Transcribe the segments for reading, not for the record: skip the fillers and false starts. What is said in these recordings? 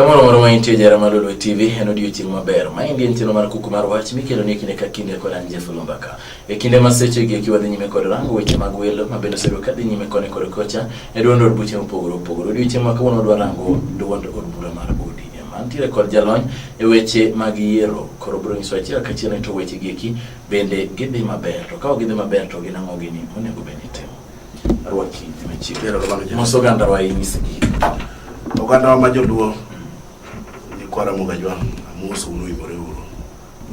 Kamoro moro ma intie jara mar Lolwe TV en odiochieng' maber. Maendi en chenro mar kuku mar wach mikelo ni e kinde ka kinde kod an Jeff Lumbaka. E kinde ma seche gi eki wadhi nyime kod rango weche mag welo ma bende osebedo ka dhi nyime koni kod kocha e duond od buche mopogore opogore. Odiochieng' ma kawuono wadwa rango duond od bura mar ODM. Antiere kod jalony e weche mag yiero. Koro biro nyiso achiel kachiel ni to weche gi eki bende gidhi maber. To ka ok gidhi maber to gin ang'o gini monego bed ni itimo. Arwaki machiegni. Erokamano Jeff. Mos oganda wa inyisgi. Ogandawa ma joluo, nyikwa Ramogi Ajwang', amosou nuimore uru.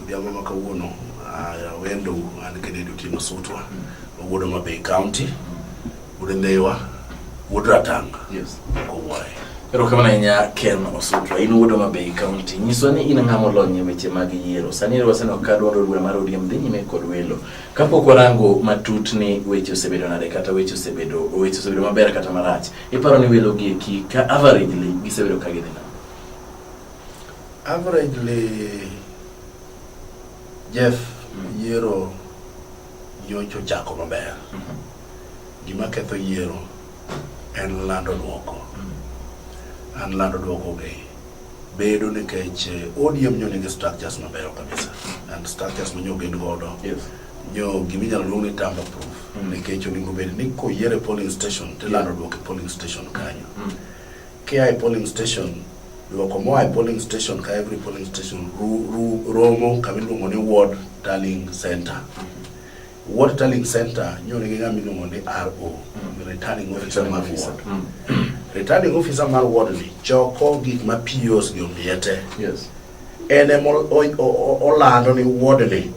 Odhiambo ma kawuono awendou an Kennedy Otieno Sutwa, wuod Homa Bay County, wuod Ndhiwa, wuod Ratanga, Yes. Kowuoye. Erokamano ahinya Ken Osutwa, in wuod Homa Bay County. Nyiswa ni in ng'ama olony e weche mag yiero. Sani ero waseneno ka duond od bura mar ODM dhi nyime kod welo. Kapok warango matut ni weche osebedo nade kata weche osebedo maber kata marach, iparo ni welo gi eki ka averagely gisebedo ka gidhi nade? Averagely, Jeff, yiero nyocha ochako maber. Gima ketho yiero en lando duoko. An lando duoko gi bedo nikech ODM nyo nigi structures mabeyo kabisa. And structures ma nyo gin godo. Nyo giminyalo luong ni tamper proof. Nikech onego bed ni koyier e polling station tilando duoko e polling station kanyo. Kia e polling station, duoko moa e polling station ka every polling station romo kama iluongo ni ward tallying center. Ward tallying center nyo nigi ng'ama iluongo ni RO, returning officer mar ward. Returning officer mar ward ni choko gik ma POs gi omiye te. En ema olando ni ward ni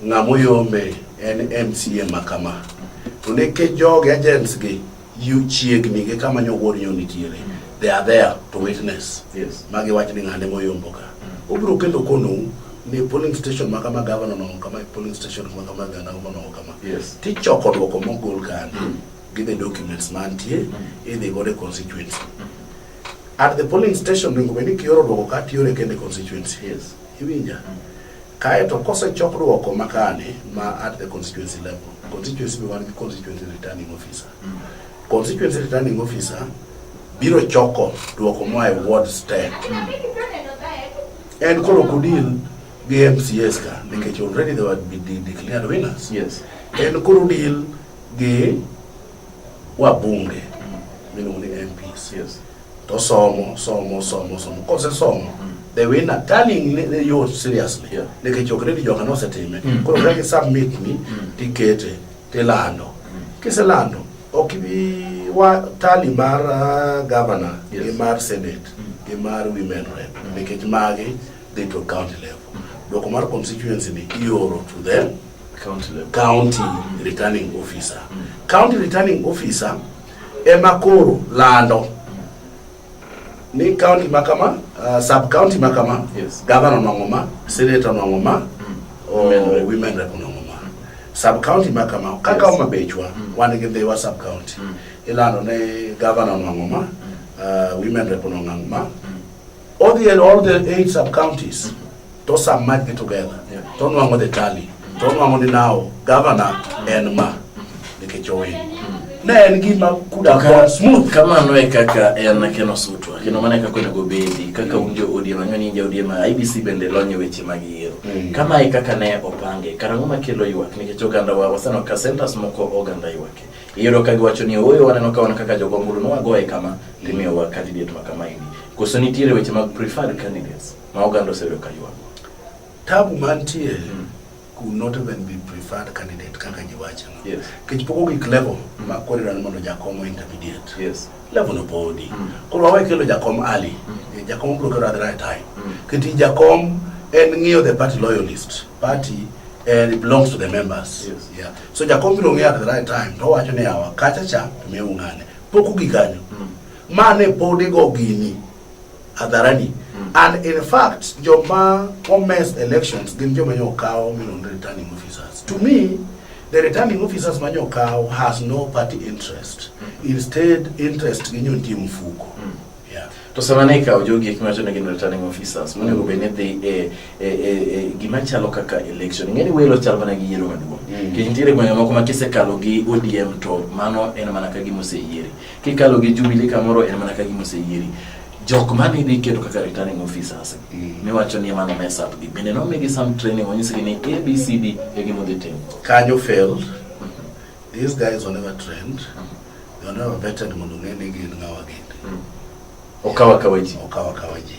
ng'ama oyombe en MCA ma kama. To nikech jogi agents gi yu chiegni gi kama nyo ward nyo nitiere, they are there to witness. Magi wach ni ng'ane moyombo ka. Obiro kendo konou ni polling station ma kama governor onwang'o kama, polling station ma kama governor onwang'o kama. Tichoko duoko mogol kanyo gi the documents mantie, idhi godo e constituency. At the polling station onego bed ni kioro duoko ka tiore kende constituency. Iwinja? Kaeto kosechok duoko makani ma at the constituency level, constituency be wan gi constituency returning officer. Constituency returning officer biro choko duoko moa e wards te. En koro ok odeal gi MCAs ka nikech already they were declared winners. En koro deal gi wabunge miluongo ni MPs. To somo, somo, somo, somo. Kosesomo, the winner tallying ne yot seriously. Nikech ok ready joka nosetime. Koro ka gi submit ni tikete tilando. Kiselando, ok ibi wa tally mar governor gi mar senate gi mar women rep nikech magi dhi to county level. Duoko mar constituency ni ioro to the county level. County returning officer. County returning officer ema koro lando ni county ma kama, sub county ma kama, governor onwang'o ma, senator onwang'o ma, Women rep. Women rep onwang'o ma. Sub county ma kama, kaka Homa Baychwa, wan gi Ndhiwa sub county. Ilando ni governor onwang'o ma, women rep onwang'o ma. All the eight sub counties to submit gi together. To nwang'o the tally. To nwang'o ni now governor en ma nikech owin. Ne en gima could have gone smooth. Kamano e kaka en Ken Osutwa, kendo mano e kaka onego bedi kaka un jo ODM, ang'eyo ni in ja ODM, IEBC bende lony e weche mag yiero. Kama e kaka ne opange, karang'o makelo ywak? Nikech oganda wa waseneno ka centers moko oganda ywake. Iyudo ka giwacho ni ooyo waneno ka wan kaka jogo ombulu nwagoye kama, timiyowa candidate ma kama endi. Koso nitiere weche mag preferred candidates ma oganda osebedo ka ywago? Tabu mantie could not even be preferred candidate kaka ji wacho no. Nikech pok ogik level ma koro idwaro ni mondo jakom o intermediate. Level no podi. Koro wawe kelo jakom early. Jakom biro kelo at the right time. Kiti jakom en ng'iyo the party loyalist. Party and it belongs to the members. Yeah. So jakom biro ng'iyo at the right time to owacho ni awa kacha cha to miyo ung'ane. Pok ogik kanyo. Mane pod igo gini hadharani. And in fact, joma omess elections gin joma nyo okaw miluongo ni returning officers. To me, the returning officers ma nyo okaw has no party interest. Instead, interest gi nyo nitie mfuko. Yeah. To sama ne ikawo jogi eki miwacho ni gin returning officers, monego bed ni dhi e gima chalo kaka election. Ing'e ni welo chal mana gi yiero maduong'. Nikech nitiere gwenge moko ma kisekalo gi ODM to mano en mana ka gima oseyieri. Kikalo gi Jubilee kamoro en mana ka gima oseyieri. Jok mane idhi keto kaka returning officers miwacho ni ema no mess up gi. Bende nomigi some training onyisgi ni ABCD e gima udhi timo. Kanyo failed. These guys were never trained. They were never vetted mondo ong'e ni gin ng'awa gini. Okaw akawa ji. Okaw akawa ji.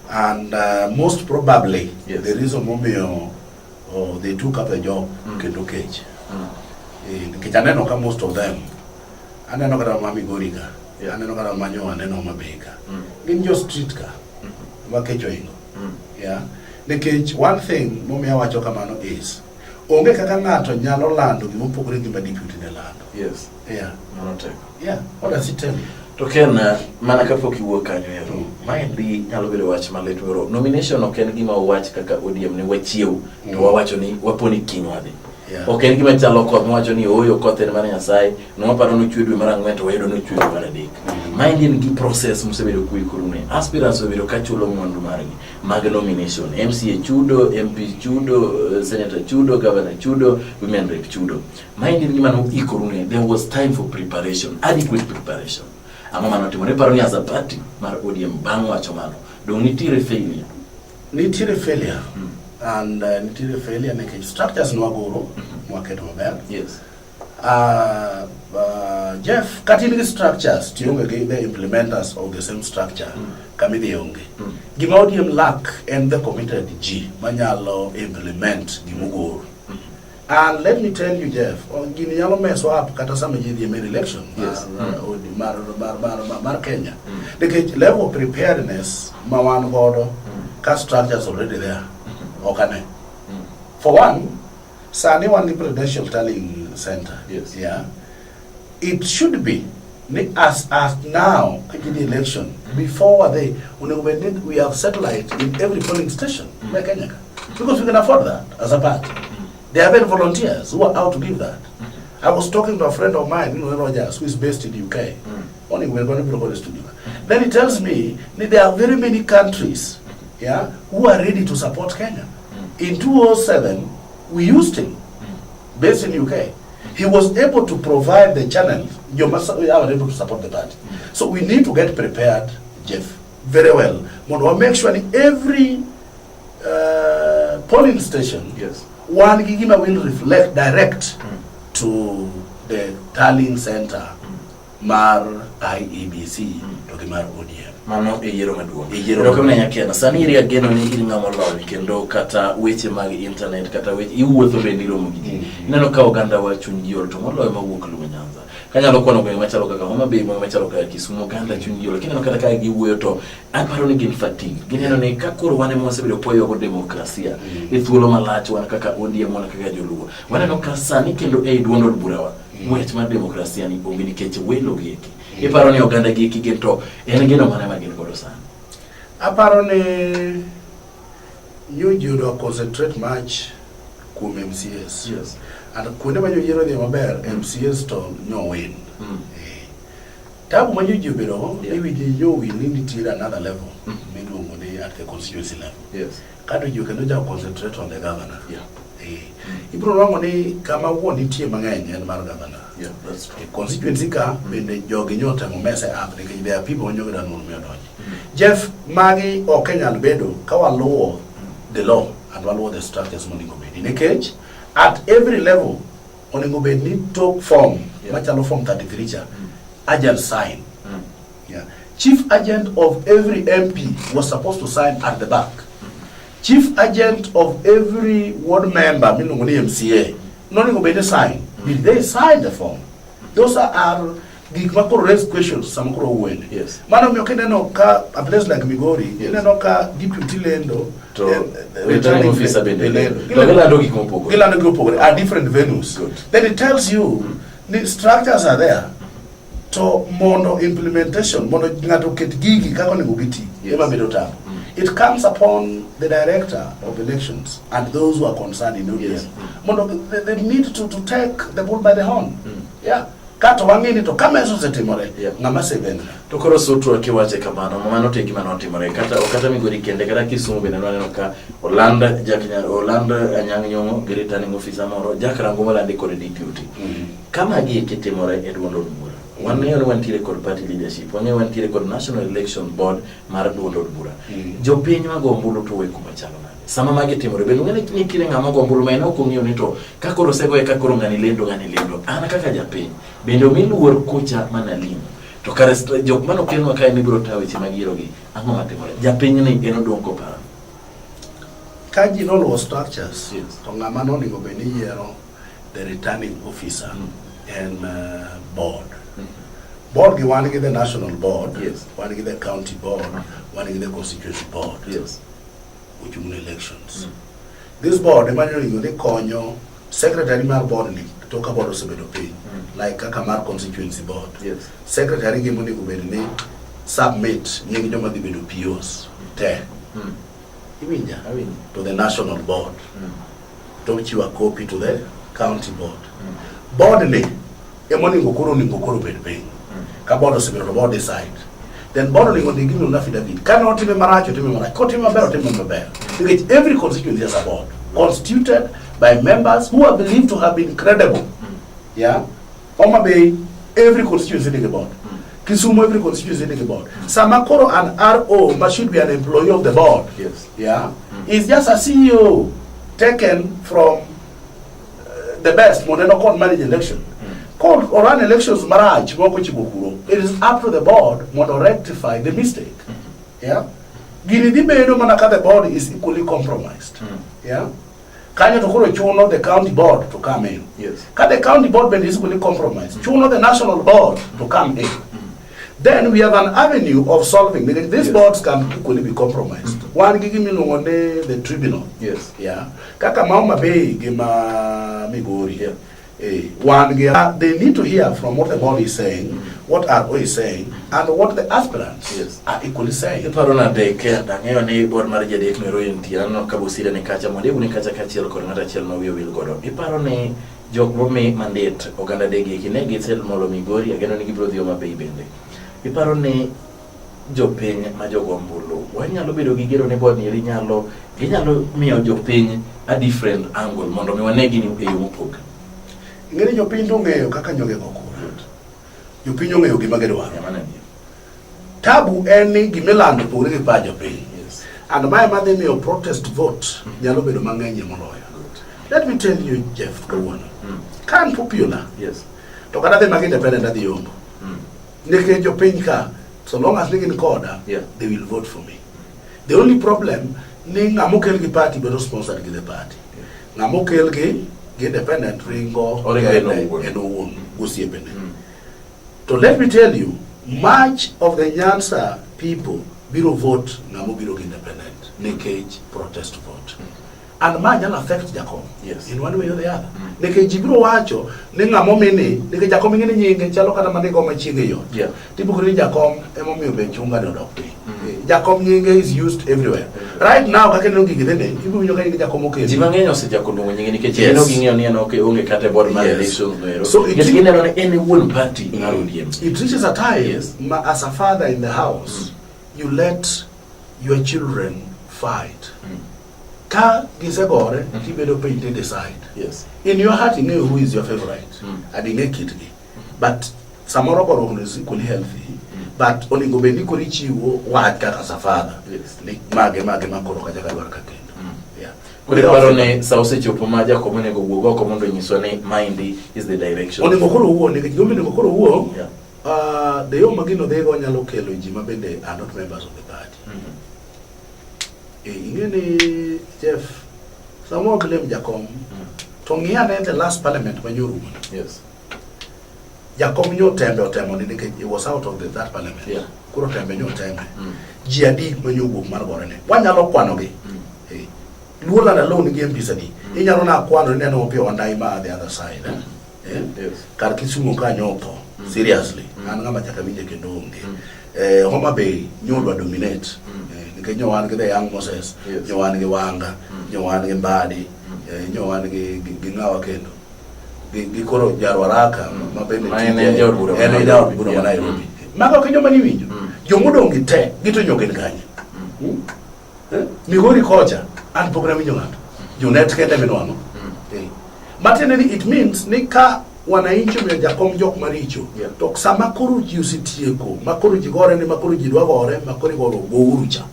And most probably the reason momiyo oh, they took up the job kendo kech. Eh, nikech aneno ka most of them aneno kata ma Migori ka aneno kata ma nyo aneno Homa Bay ka gin jo street ka ma kech ohingo yeah nikech one thing momiyo awacho kamano is onge kaka ng'ato nyalo lando gima opogore gi ma deputy ne lando. Yeah. Mano tek. Yeah, what does it tell you? To Ken, mana kapok iwuok kanyo ero, maendi nyalo bedo wach malit moro. Nomination ok en gima wawach kaka ODM ni wachiew to wawacho ni wapo ni kiny wadhi. Ok en gima chalo koth mawacho ni ooyo koth en mar Nyasaye, nwaparo nochwe dwe mar ang'wen to wayudo nochwe dwe mar adek. Maendi en gi process musebedo kuikorune. Aspirants osebedo ka chulo mwandu margi mag nomination. MCA chudo, MP chudo, Senator chudo, Governor chudo, Women Rep chudo. Maendi en gima noikorune. There was time for preparation, adequate preparation. Ang'o mane otimore? Iparo ni as a party mar ODM bang' wacho mano, dong' nitiere failure? Nitiere failure. And nitiere failure nikech structures nwagoro mwaketo maber. Jeff, kata in gi structures to ionge gi the implementers of the same structure kama idhi onge. Gima ODM lack en the committed G manyalo implement gimogor. And let me tell you, Jeff, oh, gini nyalo mess up kata sama ji dhi e main election mar, mar Kenya. Nikech level of preparedness ma wan godo ka structures already there. Ok ane. For one, sani wan gi presidential tallying center. Yeah. It should be ni as now ka ji dhi election before they onego bed ni we have satellite in every polling station mm. Kenya ka. Because we can afford that as a party. There are even volunteers who are out to give that. I was talking to a friend of mine, Rogers, who is based in the UK. Only we're going to go to the studio. Then he tells me that there are very many countries, yeah, who are ready to support Kenya. In 2007, we used him, based in UK. He was able to provide the channels. You must are able to support the party. So we need to get prepared, Jeff, very well. Mondo make sure that every polling station, wan gi gima will reflect direct to the tallying center mar IEBC to gi mar ODM. Mano e yiero maduong'. E yiero Erokamano maduong'. Nyakena. Sani iri ageno ni in ng'ama olony kendo kata weche mag internet kata weche iwuotho bende iromo gi ji. Ineno ka oganda wa chunygi ol to moloyo mawuok Luo Nyanza. Kanyalo kwano gwenge machalo kaka Homa Bay, gwenge machalo kaka Kisumu, oganda chunygi ol. Kineno kata kaka giwuoyo to aparo ni gin fatigue. Gineno ni ka koro wan ema wasebedo kwaywago demokrasia e thuolo malach wan kaka ODM wan kaka joluo. Waneno ka sani kendo ei duond od burawa ng'wech mar demokrasia ni onge nikech welo gi eki. Iparo ni oganda gi eki gin to en geno mane ma gin godo sani? Aparo ni nyo ji odwa concentrate much kuom MCAs. And kuonde ma joyiero odhi maber, MCAs to nyo win. Eh. Tabu ma nyo ji obedogo, ni wi ji nyo wil ni nitiere another level miluongo ni at the constituency level. Kato ji kendo chako concentrate on the governor. Eh. Ibiro nwang'o ni kama wuon nitie mang'eny en mar governor. Yeah, that's true. E constituency ka bende jogi nyo temo mess up nikech there are people manyo gidwa mondo mi odonji. Jeff, magi ok nyal bedo ka waluwo the law and waluwo the structures monego bedi nikech at every level onego bed ni tok form machalo form 33 cha agent sign. Yeah. Chief agent of every MP was supposed to sign at the back. Chief agent of every ward member miluongo ni MCA nonego bed ni sign. Did they sign the form? Those are gik ma koro raise questions sama koro wuoyeni. Mano omiyo kineno ka a place like Migori, ineno ka deputy lendo, To returning returning officer bende lendo. lendo. To gilando gik mopogore. Gilando gik mopogore at different venues. Then it tells you the structures are there. To mondo implementation, mondo ng'ato oket gigi kaka onego giti, ema bedo tabu. It comes upon the director of elections and those who are concerned in ODM. Mondo they need to take the bull by the horn. Yeah. Kato wang'e ni to ka mess osetimore, ng'ama save en ng'a? To koro sutwa kiwache kamano, mano to e gima notimore. Kata Migori kende, kata Kisumu bende nwaneno ka Oland Jack Oland Anyang' Nyong'o gi returning officer moro, Jack Rango molandi kod deputy. Ka magi eki timore e duond od bura, Wang'eyo ni wantiere kod party leadership, wang'eyo wantiere kod National Election Board mar duond od bura. Jopiny mago ombulu to we kuma chalo nade? Sama magi timore, bende ung'e ni nitiere ng'ama go ombulu ma en ok ong'eyo ni to ka koro osegoye ka koro ng'ani lendo ng'ani lendo. An kaka japiny, bende omi luor kucha mana limo. To kare jok mane okelnwa kae ni biro tayo weche mag yiero gi, ang'o matimore? Japiny ni en odong' koparo. Ka ji noluwo structures, Yes. to ng'ama nonego bed ni yiero the returning officer en board. Board gi wan gi the national board, Yes. wan gi the county board, wan gi the constituency board. Yes. Ochung' ne elections. This board ema onego ni konyo secretary mar board ni to ka board osebedo piny, like kaka mar constituency board. Yes. Secretary gi monego bed ni submit nying joma dhi bedo POs te. Iwinja? Awinjo. To the national board. To chiwo a copy to the county board. Board ni ema onego koro bed piny. Ka board osebedo to board decide. Then board onego ndik gimiluongo ni affidavit. Ka ne otime marach, otime marach. Kotime maber, otime maber. Nikech every constituency has a board constituted by members who are believed to have been credible. Yeah? Homa Bay, every constituency nigi board. Kisumu, every constituency nigi board. Sama koro an RO ma should be an employee of the board. Yes. Yeah? Is just a CEO taken from the best mondo en okon manage election. Ko run elections marach moko chiwo kuro. It is up to the board mondo rectify the mistake. Yeah? Gini dhi bedo mana ka the board is equally compromised. Yeah? Kanyo to koro chuno the county board to come in. Yes. Ka the county board bende is equally compromised, chuno the national board to come in. Then we have an avenue of solving because these boards can equally be compromised. Wan gi gimiluongo ni the tribunal. Yes. Yeah. Kaka ma Homa Bay gi ma Migori. Yeah. Wan gi they need to hear from what the board is saying, what RO is saying, and what the aspirants are equally saying. Iparo nade ke ang'eyo ni board mar jadek no ero nitie aneno ka Bosire ni kacha Mwandebu ni kacha kaachiel kod ng'ato achiel ma wiye wil godo. Iparo ni jok momi mandate oganda degi eki ne gisemolo Migori ageno ni gibiro dhi Homa Bay bende. Iparo ni jopiny ma jogo ombulu wanyalo bedo gi geno ni board ni eri nyalo ginyalo miyo jopiny a different angle mondo mi wane gini e yo mopogre. Ing'e ni jopiny to ong'eyo kaka nyoge go kura. Jopiny ong'eyo gima gidwaro. Yeah, mano adier. Tabu en ni gimilando opogore gi pach jopiny. Yes. And mae madhi miyo protest vote nyalo bedo mang'eny moloyo. Let me tell you, Jeff, kawuono. Ka an popular, Yes. to kata dhi mag independent adhi yombo. Nikech jopiny ka, so long as ni gin koda, they will vote for me. The only problem ni ng'ama okel gi party bedo sponsored gi the party. Ng'ama okel gi independent ringo Oringo en kende, owuon. en owuon gosiepene. To let me tell you, much of the Nyanza people biro vote ng'ama obiro gi independent nikech protest vote. And ma nyalo affect Jakom in one way or the other. Nikech ji biro wacho ni ng'ama omini, nikech Jakom ing'e ni nyinge chalo kata mana igoma chieng' e yot. Tibukri ni Jakom emomiyo bech unga ni odok piny. Jakom nyinge is used everywhere. Right now kaka ineno gigi dhi ni, ibiro winjo ka nying Jakom okel. Ji mang'eny osechako luongo nyinge nikech gino ging'eyo ni en ok onge kata e board mar elections no ero. So it Nikech gineno ni en e wuon party mar ODM. It reaches a time ma as a father in the house, you let your children fight. Ka gisegore, tibedo piny to decide. In your heart ing'eyo who is your favorite. And ing'e kitgi. But samoro goruok no is equally healthy. But onego bed ni koro ichiwo wach kaka as a father. Ni mage mage ma koro kacha kadwar ka kendo. Yeah. Koro iparo ni sa osechopo ma Jakom onego wuog oko mondo onyiswa ni maendi is the direction. Onego koro wuo nikech gima onego koro wuo the yo ma gino dhigo nyalo kelo ji ma bende are not members of the party. Ing'e ni Jeff, sama ok lem Jakom, to ng'i ane the last parliament ma nyorumo. Jakom nyo tembe otemo ni nikech he was out of that parliament. Koro tembe nyo tembe. Ji adi ma nyo wuok mar gore ne. Wanyalo kwano gi. Luo land alone nigi MPs adi. Inyalo na kwano ni neno Opiyo Wandayi ma the other side. Eh? Kar Kisumu ka nyo otho. Seriously. An ng'ama chaka winje kendo onge. Homa Bay nyo dwa dominate. Nikech nyo wan gi the young Moses, nyo wan gi Wanga, nyo wan gi Mbadi, nyo wan gi ng'awa kendo. Gi koro Jarwaraka ma bende Ma en tije- jaod bura ma en Nairobi. jaod bura ma Nairobi. Mago ok e joma niwinjo. Jomodong' gi te gito nyo gin kanye. Migori kocha an pok nawinjo ng'ato. Junet kende minwang'o. Matiende ni it means ni ka Wananchi omiyo jakom jok maricho. Yeah. To sama koro ji osetieko, ma koro ji gore ni ma koro ji dwa gore, ma koro igoro gouru cha.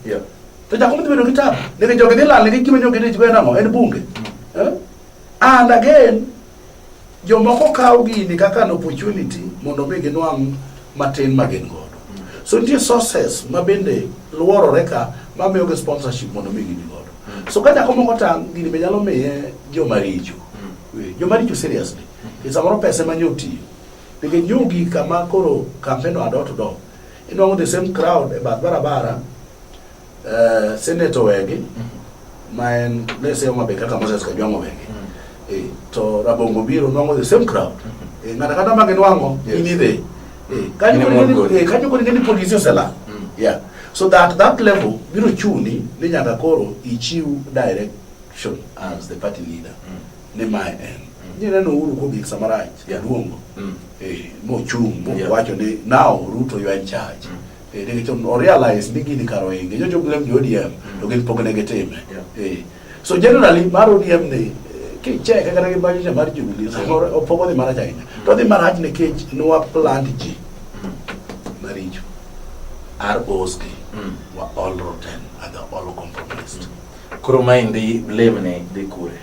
To jakom dhi bedo gi tabu. Nikech jogi dhi lal nikech gima nyogi dich go en ang'o? En bunge. Eh? And again, jomoko kawo gini kaka an opportunity mondo mi ginwang' matin ma gin godo. So nitie sources ma bende luorore ka mamiyogi sponsorship mondo mi gini godo. So ka jakom ok otang', gini be nyalo miye joma richo. Joma richo seriously. Nikech samoro pesa ema nyo tiyo. Nikech nyo gik kama koro campaign oa door to door. Inwang'o the same crowd e bath barabara, senator owegi, ma en let's say Homa Bay kaka Moses Kajwang' owegi. To Rabongo biro nwang'o the same crowd. Ng'ato kata ma ginwang'o, in idhi. Kanyo In koro ema ing'e ni- ogoli. kanyo koro ing'e ni polisi oselal. Yeah. So that that level biro chuni ni nyaka koro ichiw direction as the party leader. Ni mae en. Nineno Uhuru kogik sama rach, jaduongo. Mochung' mowacho ni now Ruto you are in charge. Nikech o realize ni gini kar oinge. Nyocha blame jo ODM to gin pok ne gitime. So generally mar ODM ni kicheke kata gi budget mar Jubilee samoro pok odhi marach ahinya. To odhi marach nikech nwa plant ji maricho. ROs gi were all rotten and they're all compromised. Koro maendi blame ne dhi kure?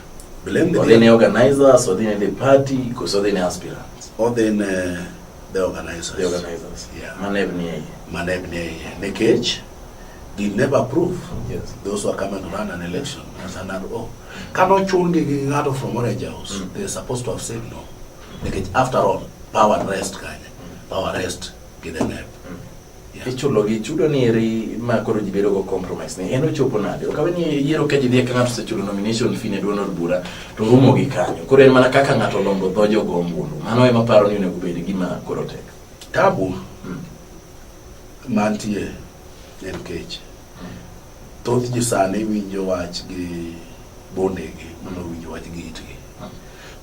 Blame Odhi ne organizers, odhi ne the party, koso odhi ne aspirants? Odhi ne the organizers. The organizers. Yeah. Maneb ni eiye. Maneb ni eiye. Nikech they never approve those who are coming to run an election as an RO. Kano chun gi gi ng'ato from Orange House, they're supposed to have said no. Nikech after all, power rest kanye. Power rest gi the NEB. Yeah. Ichulo gi chudo ni eri ma koro ji bedo go compromise ni en ochopo nade? Ok awe ni yiero ka ji dhi ka ng'ato osechulo nomination fee ne duond od bura to rumo gi kanyo. Koro en mana kaka ng'ato olombo dho jogo ombulu. Mano ema paro ni onego bed gima koro tek. Tabu mantie en kech. Thoth ji sani winjo wach gi bondegi mondo winjo wach gi itgi.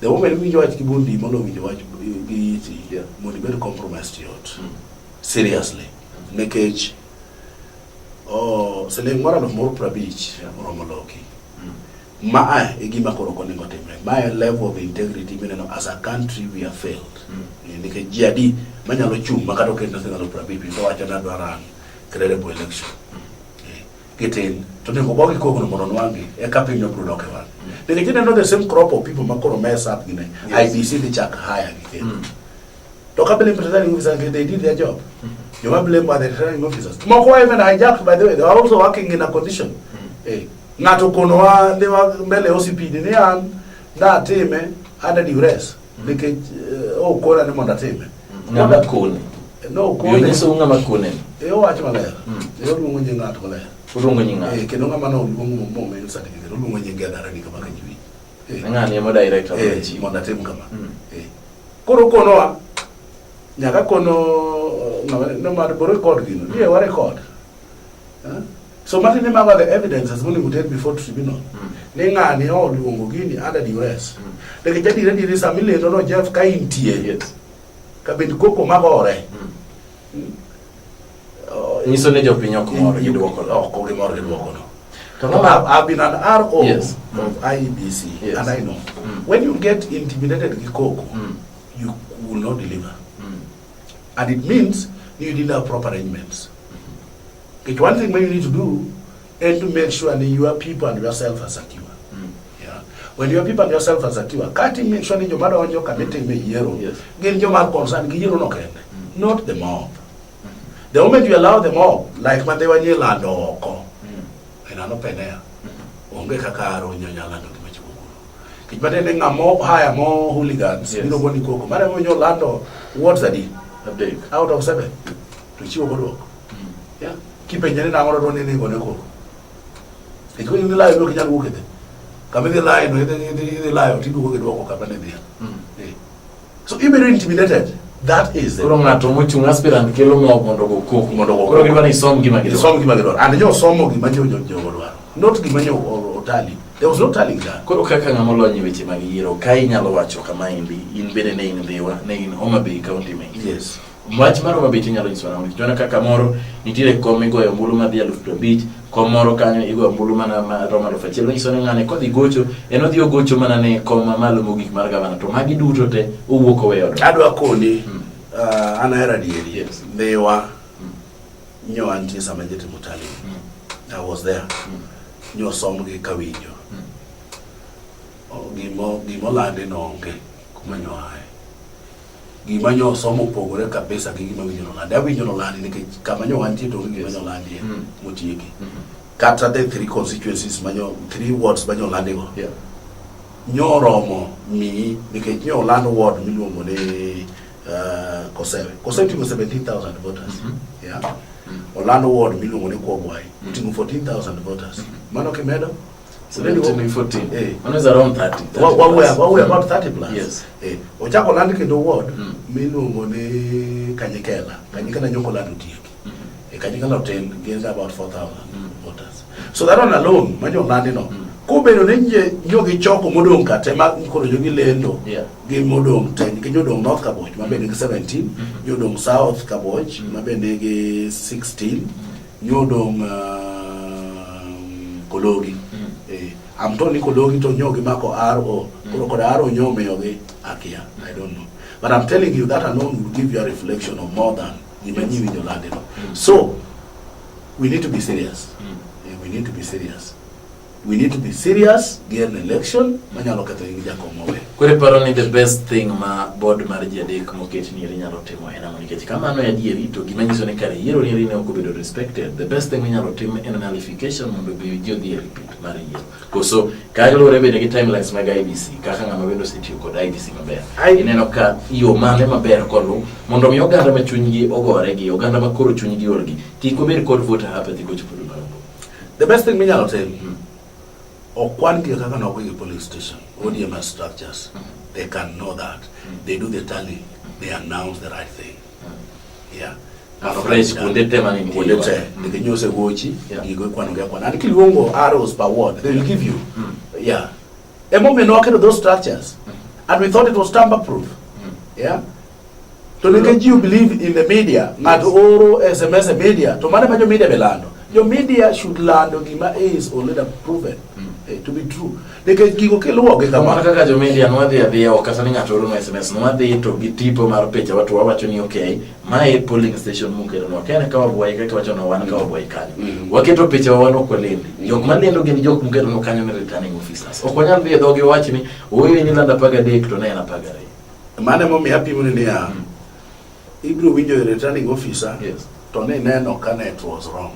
The moment iwinjo wach gi bondi mondo winjo wach gi iti, mondo ibed compromised yot. Seriously. Nikech oh, siling moro 50,000 oromo loki. Mae e gima koro ok onego timre. Mae level of integrity mineno as a country we have failed. Nikech ji adi manyalo chung' ma kata oket na siling 50,000 to wacho ni adwa run credible election. Gitin to onego gogi kogno mondo onwang'gi eka piny no biro dok e wang'e. Nikech ineno the same crop of people ma koro mess up gine. IEBC dhi chak hire gi kendo. To ka blame presiding officers, they did their job. Joma blame are the presiding officers. Moko were even hijacked by the way, they were also working in a condition. Ng'ato konowa ne wa mbele OCPD ni an natime under duress nikech okona ni mondo atime. Ng'ama kone. No okone. Yo nyisou ng'ama kone. Owacho maler. Oluongo nying ng'ato maler. Oluongo nying ng'ato. Kendo ng'ama no oluongo momiyo certificate oluongo nyinge hadharani kama ka ji winjo. Ng'ani ema director Mondo atim kama. Koro konowa nyaka kono no mar bo record gino. Nie wa record. So Martin ni mago the evidences monego ter before tribunal. Ni ng'ani oluongo gini under duress. Nikech adier adier sama ilendo no Jeff ka intie. Ka bed koko magore. Nyiso ni jopiny ok mor gi duoko no. Ok gimor gi duoko no. To ng'ama I've been an RO of IEBC and I know. When you get intimidated gi koko, you will not deliver. And it means you didn't have proper arrangements. It's one thing you need to do and to make sure that your people and yourself are secure. Yeah. When your people and yourself are secure, kati make sure ni joma donjo kama itime yiero, gin joma concerned gi yiero no kende, not the mob. The moment you allow the mob, like mane wanyie lando oko, en an open air, onge kaka aro nyanya lando gima chopo kuro. Nikech matiende ng'ama hire mo hooligans, biro goni koko. Mano emomiyo lando wards adi? Adek. Out of 7. To chiwo go duoko. Yeah. Kipenje ni nang'o to ni gone koko. Nikech koro idhi layo ok inyal wuok e dhi. Kama idhi layo no idhi layo tiduogo gi duoko kama ne idhiye. So ibedo intimidated. That is the Koro ng'ato mochung' aspirant kelo mob mondo ogo koko. Mondo ogo Koro koko. gidwa ni isom gima gidwaro. Isom gima gidwaro. And nyo somo gima nyo jogo dwaro. Not gima nyo otali. There was no tallying done. Koro kaka ng'ama olony e weche mag yiero, ka inyalo wacho kamaendi, in bende ne in Ndhiwa, ne in Homa Bay County ma. Wach mar Homa Bay tinyalo nyiso nang'o? Nikech waneno kaka moro nitiere kom migoyo ombulu madhi 50,000, Kom moro kanyo igo ombulu mana ma romo 1,000. Manyiso ni ng'ane kodhi gocho, en odhi ogocho mana ne kom mamalo mogik mar gavana. To magi duto te owuok oweyo odwa. Adwa koni, an ahero adieri. Yes. Dhiwa, nyo antie sama jitimo tally. I was there. Nyo somgi kawinjo. Gimolandi no onge kuma nyo aye. Gima nyo somo opogore kabisa gi gima winjo nolandi. Awinjo nolandi nikech kama nyo wantie to onge gima nyo landie motieki. Kata the three constituencies manyo three wards manyo landigo. Nyo romo miyi nikech nyo land ward miluongo ni Kosewe. Kosewe oting'o 17,000 voters. Yeah. Olando ward miluongo ni Kwogwai oting'o 14,000 voters. Mano kimedo? 17 14. Eh. Mano is around 30. 30 plus. We about 30 plus. Yes. Eh, ochako land kendo ward miluongo ni Kanyikela. Kanyikela nyoko land otieki. Kanyikela otin gin about 4,000 voters. So that one alone manyo landi no. Kobedo ni nyo gichoko modong' ka te ma koro nyo gilendo gi modong' te nikech nyodong' North Kaboch ma bende nigi 17, nyodong' South Kaboch ma bende nigi 16, nyodong' Kologi. I'm told ni Kologi to nyo gimako RO. Koro kod RO nyo omiyogi akia. I don't know. But I'm telling you that alone will give you a reflection of more than gima nyi winjo landi no. So we need to be serious. We need to be serious. We need to be serious gi an election manyalo ketho nying jakom owe. Koro iparo ni the best thing ma board mar ji adek moket ni eri nyalo timo en ang'o? Nikech kamano e adieri to gima nyiso ni kare yiero ni eri ne ok obedo respected. The best thing minyalo tim en nullification mondo be ji odhi e repeat mar yiero. Koso kaluwore bende gi timelines mag IEBC kaka ng'ama bende osetiyo kod IEBC maber. Ineno ka yo mane maber koluw mondo mi oganda ma chunygi ogore gi oganda ma koro chunygi olgi kik obed kod voter apathy kochopo dwe mar aboro. The best thing minyalo tim okwan gi kaka nogo gi polling station ODM has structures. They can know that. They do the tally, they announce the right thing. Yeah. Afresh kuonde te mane nitie. Kuonde te. Nikech nyo osegochi, gigo ikwano gi akwana. And kiluongo ROs per ward, they will give you. Yeah. Emomiyo ne waketo those structures. And we thought it was tamper proof. Yeah. To nikech you believe in the media, ng'ato oro SMS e media, to mano ema jo media be lando. Jo media should lando gima is already proven to be true. Nikech gigo kiluwogi Kamano kama. kaka jo media nwadhi adhiya ok kata ni ng'ato oronwa SMS nwadhi to gi tipo mar picha wa to wawacho ni okay mae polling station mukelonwa ka en ka Wabwayi kaka wacho no wan ka Wabwayi kanyo waketo picha wa wan ok walendi jok malendo gin jok mukelonwa kanyo ni returning officers ok wanyal dhi e dhogi wawach ni ooyo in ilando 13 to ne en 12. Mano emomiyo apimo ni niya, ibiro winjo returning officer to ni neno ka ne it was wrong.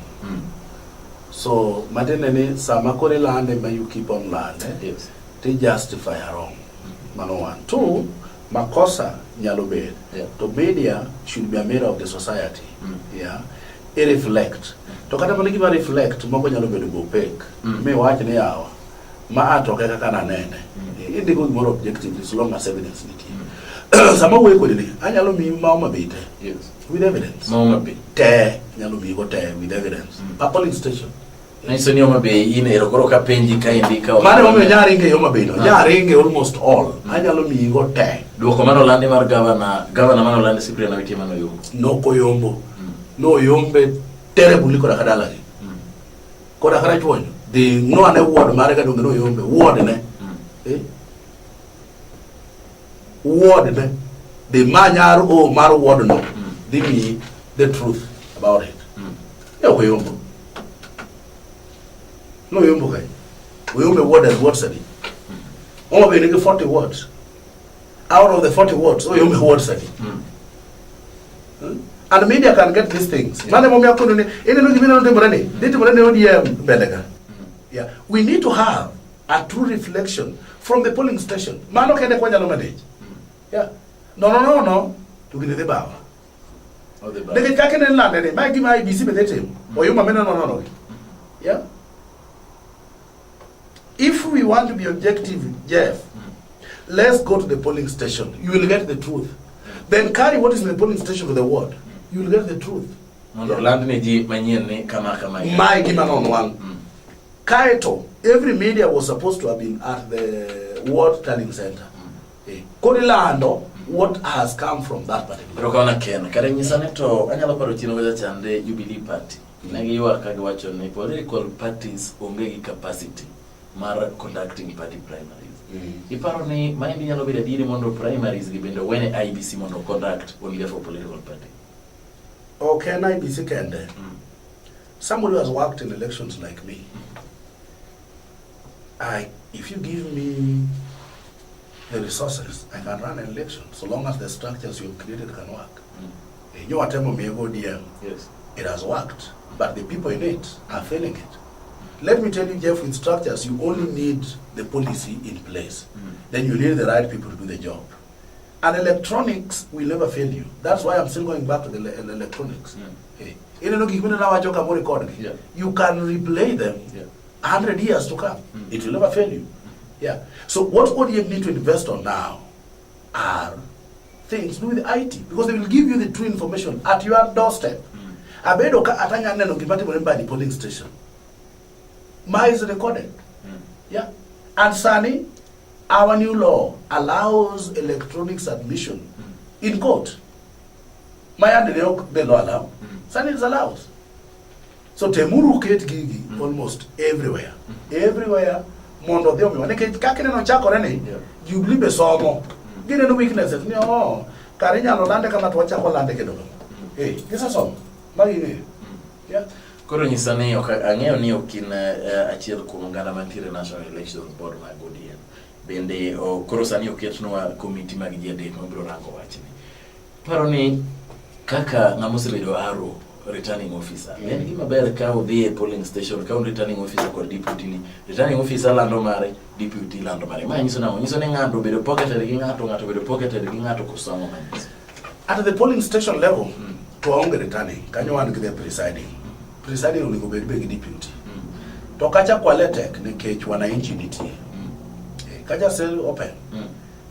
So matiende ni sama koro ilande ma you keep on lande, ti justify a wrong. Mano one. Two, makosa nyalo bet. To media should be a mirror of the society. Yeah. I reflect. To kata mana gima reflect moko nyalo bedo go opaque. Mi wach ni yawa ma a to ok e kaka nanene. Indiko gimoro objectively so long as evidence nitie. Sama wuoyo kodi ni, anyalo miyi ma Homa Bay te. With evidence. Ma Homa Bay. Te, anyalo miyi go te with evidence. Pa polling station. Nyiso ni Homa Bay in ero koro ka penji kaendi ka Mano emomiyo nyaringe e Homa Bay no. Nyaringe almost all. Anyalo miyi go te. Duoko mane olandi mar governor, governor mane olandi Cyprian Awiti mane oyombo. Nokoyombo. Noyombe terribly koda ka dalagi. Koda kata chuonyo. Dhi ng'o ane ward mare ka donge noyombe. Ward ne. Ward ne. Dhi many RO mar ward no. Dhi miyi the truth about it. Ne ok oyombo. Noyombo kae. Oyombe ward and wards adi. Homa Bay nigi 40 wards. Out of the 40 wards, oyombe wards adi. And media can get these things. Mano emomiyo akono ni ineno gima ineno timore ni, dhi timore ne ODM mbele ka. Yeah. We need to have a true reflection from the polling station. Mano kende kwa nyalo manage. Yeah. No, no, no, no. To gini dhi bawa. Nikech kaka ineno lande ni, mae gima IEBC be dhi timo. Oyuma mineno nono gi. Yeah. If we want to be objective, Jeff, let's go to the polling station. You will get the truth. Then carry what is in the polling station to the ward. You will get the truth. Mondo oland ne ji manyien ni kama kama. Mae gima nonwang'. Kaeto, every media was supposed to have been at the ward tallying center. Koro ilando what has come from that particular. Erokamano Ken, kare nyisa ni to anyalo paro chien kocha chande Jubilee Party. Ne giywak ka giwacho ni political parties onge gi capacity mar conducting party primaries. Iparo ni maendi nyalo bedo adieri mondo primaries gi bende owene IEBC mondo conduct on behalf of political party? Ok en IEBC kende. Somebody who has worked in elections like me, if you give me the resources, I can run an election so long as the structures you've created can work. Nyo watemo miye go ODM. It has worked, but the people in it are failing it. Let me tell you, Jeff, with structures, you only need the policy in place. Then you need the right people to do the job. And electronics will never fail you. That's why I'm still going back to the electronics. Hey. Ineno gik mineno awacho ka morecord gi. You can replay them 100 years to come. It will never fail you. Yeah. So what ODM need to invest on now are things to do with IT, because they will give you the true information at your doorstep. Abedo ka atanya neno gima timore Mbadi polling station. Ma is recorded. Yeah. And sani, our new law allows electronic submission in court. My and the ok the law allow. Sani it allows. So temuru ket gigi almost everywhere. Everywhere mondo odhi omiwa nikech kaka ineno chakore ni Jubilee be somo. Gineno weaknesses ni oh kare inyalo lande kama to wachako lande kendo kama. Eh, gisesomo. Magi ging'eyo. Yeah. Koro nyisa ni ok ang'eyo ni ok in achiel kuom oganda mantiere National Elections Board mag ODM. Bende koro sani oketnwa komiti mag ji adek mabiro rango wachni. Paro ni kaka ng'ama osebedo RO, returning officer, en gima ber ka udhi e polling station ka un returning officer kod deputy ni. Returning officer lando mare, deputy lando mare. Ma nyiso nang'o? Nyiso ni ng'ato obedo pocketed gi ng'ato, ng'ato obedo pocketed gi ng'ato koso ang'o manyiso? At the polling station level, to waonge returning, kanyo wan gi the presiding. Presiding onego bed be gi deputy. To kacha kwale tek nikech wananchi nitie. Kacha sel open,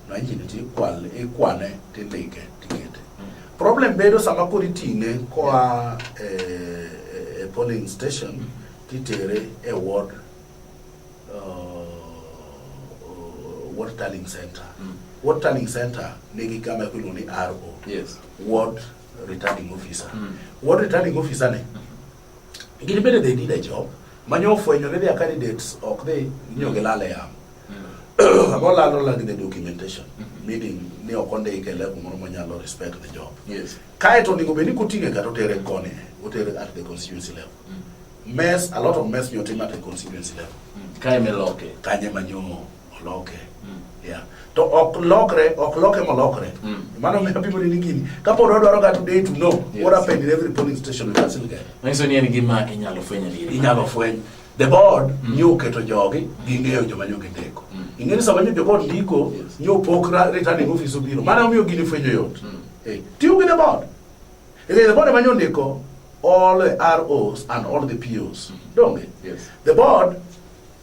wananchi nitie, kwal, ikwane, tindike, tikete. Problem bedo sama koro iting'e koa e polling station titere e ward tallying center. Ward tallying center nigi kama iluongo ni RO. Ward returning officer. Ward returning officer ne gin bende they did a job manyo ofwenyo ni their candidates ok dhi nyo gilal e yamo. Ang'o lalo la gi the documentation, meaning ni ok ondike e level moro manyalo respect the job. Kaeto onego bed ni koting'e kata otere koni, otere at the constituency level. Mess, a lot of mess nyotim at the constituency level. Kae miloke. Kanye manyo oloke. Yeah. To ok lokre, ok loke molokre. Mano miyo apimo ni gini. Kapod wadwaro ga today to know what happened in every polling station, we can still get. Manyiso ni en gima inyalo fweny adieri. Inyalo fweny. The board nyo oketo jogi, ging'eyo joma nyo gindiko. Ing'e ni sama nyo jo board ndiko, nyo pok returning office obiro. Mano omiyo gini fwenyo yot. Tiyo gi the board. The board ema nyo ndiko all the ROs and all the POs. Donge? The board,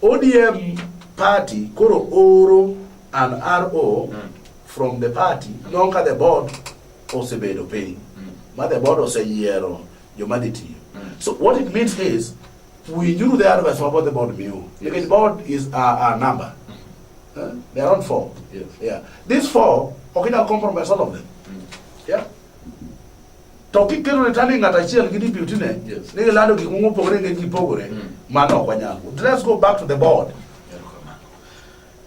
ODM party koro oro an RO from the party, non ka the board osebedo piny. Ma the board oseyiero joma dhi tiyo. So what it means is, winjuru the advice about the board miyo. Because board is a number. Huh? They are on 4. Yeah. These 4, okay, now compromise all of them. Yeah. To kiketo returning ng'ato achiel gi deputy ne, ni gilando gik moko mopogore ne gipogore, mano ok wanyal. Let's go back to the board.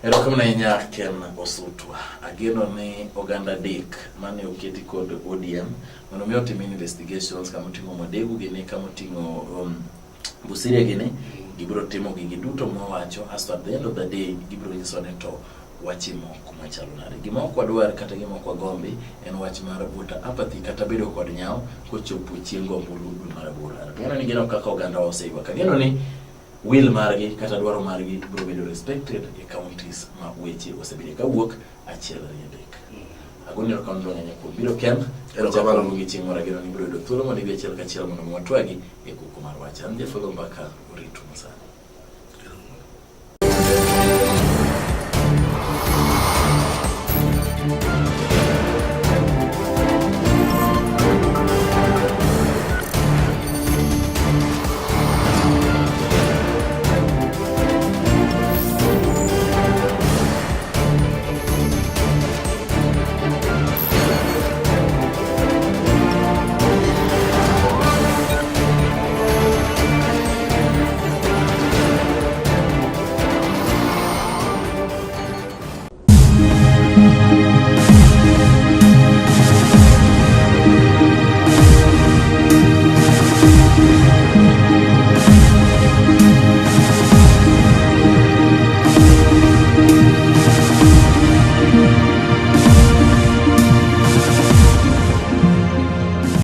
Erokamano ahinya Ken Osutwa. Ageno ni oganda adek mane oketi kod ODM mondo mi otim investigations kama oting'o Mwadegu gini, kama oting'o Busiria gini, gibiro timo gigi duto mwawacho, asto at the end of the day gibiro nyiso ni to wachimo kuma chalo nade. Gima ok wadwar kata gima ok wagombi en wach mar voter apathy kata bedo kod nyawo kochopo chieng' go ombulu dwe mar aboro. Ageno ni gino kaka oganda oseywak. Ageno ni will margi kata dwaro margi biro bedo respected e counties ma weche osebedo kawuok achiel ariyo adek. Agoni erokamano ahinya kuom biro Ken. Erokamano. Wachako gi chieng' moro ageno ni ibiro yudo thuolo mondo ibi achiel kachiel mondo mi watwagi e kuku mar wach. An Jeff Oloo Mbaka, oritu masani.